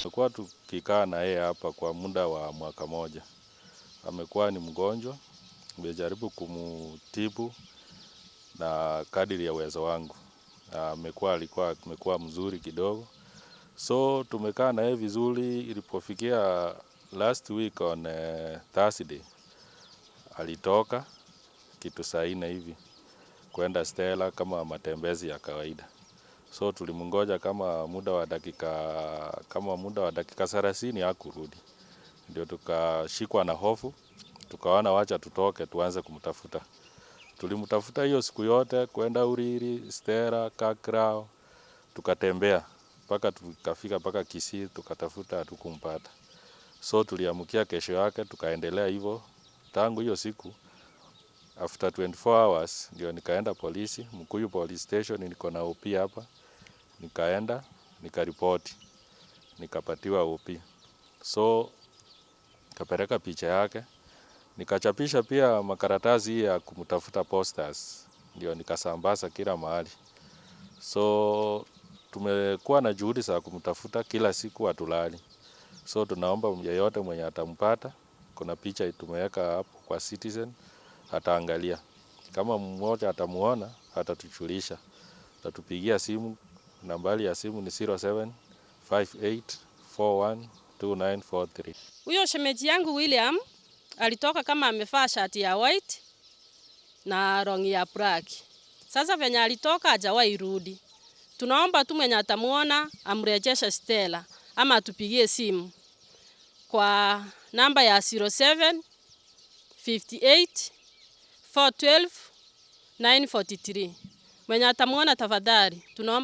Tumekuwa tukikaa na yeye hapa kwa muda wa mwaka moja. Amekuwa ni mgonjwa, nimejaribu kumtibu na kadiri ya uwezo wangu. Amekuwa alikuwa amekuwa mzuri kidogo. So tumekaa na yeye vizuri. Ilipofikia last week on Thursday, alitoka kitu saa 4 hivi kwenda Stella kama matembezi ya kawaida. So tulimngoja kama muda wa dakika 30, hakurudi. Ndio tukashikwa na hofu, tukaona wacha tutoke tuanze kumtafuta. Tulimtafuta hiyo siku yote kwenda Uriri, Stella, Kakrao, tukatembea mpaka tukafika mpaka Kisii, tukatafuta, hatukumpata. So tuliamkia kesho yake tukaendelea hivyo. Tangu hiyo siku, after 24 hours ndio nikaenda polisi, Mkuyu Police Station, niko na OP hapa. Nikaenda nikaripoti, nikapatiwa OP. So nikapeleka picha yake, nikachapisha pia makaratasi ya kumtafuta, posters, ndio nikasambaza kila mahali. So tumekuwa na juhudi za kumtafuta kila siku, hatulali. So tunaomba yeyote mwenye atampata, kuna picha tumeweka hapo kwa Citizen, ataangalia. Kama mmoja atamuona, atatujulisha. Atatupigia simu, nambari ya simu ni 0758412943. Huyo shemeji yangu William alitoka kama amevaa shati ya white na longi ya black. Sasa venye alitoka hajawahi rudi. Tunaomba tu mwenye atamuona amrejeshe Stella ama atupigie simu kwa namba ya 07 58 412 943. Mwenye atamuona, tafadhali tunaomba.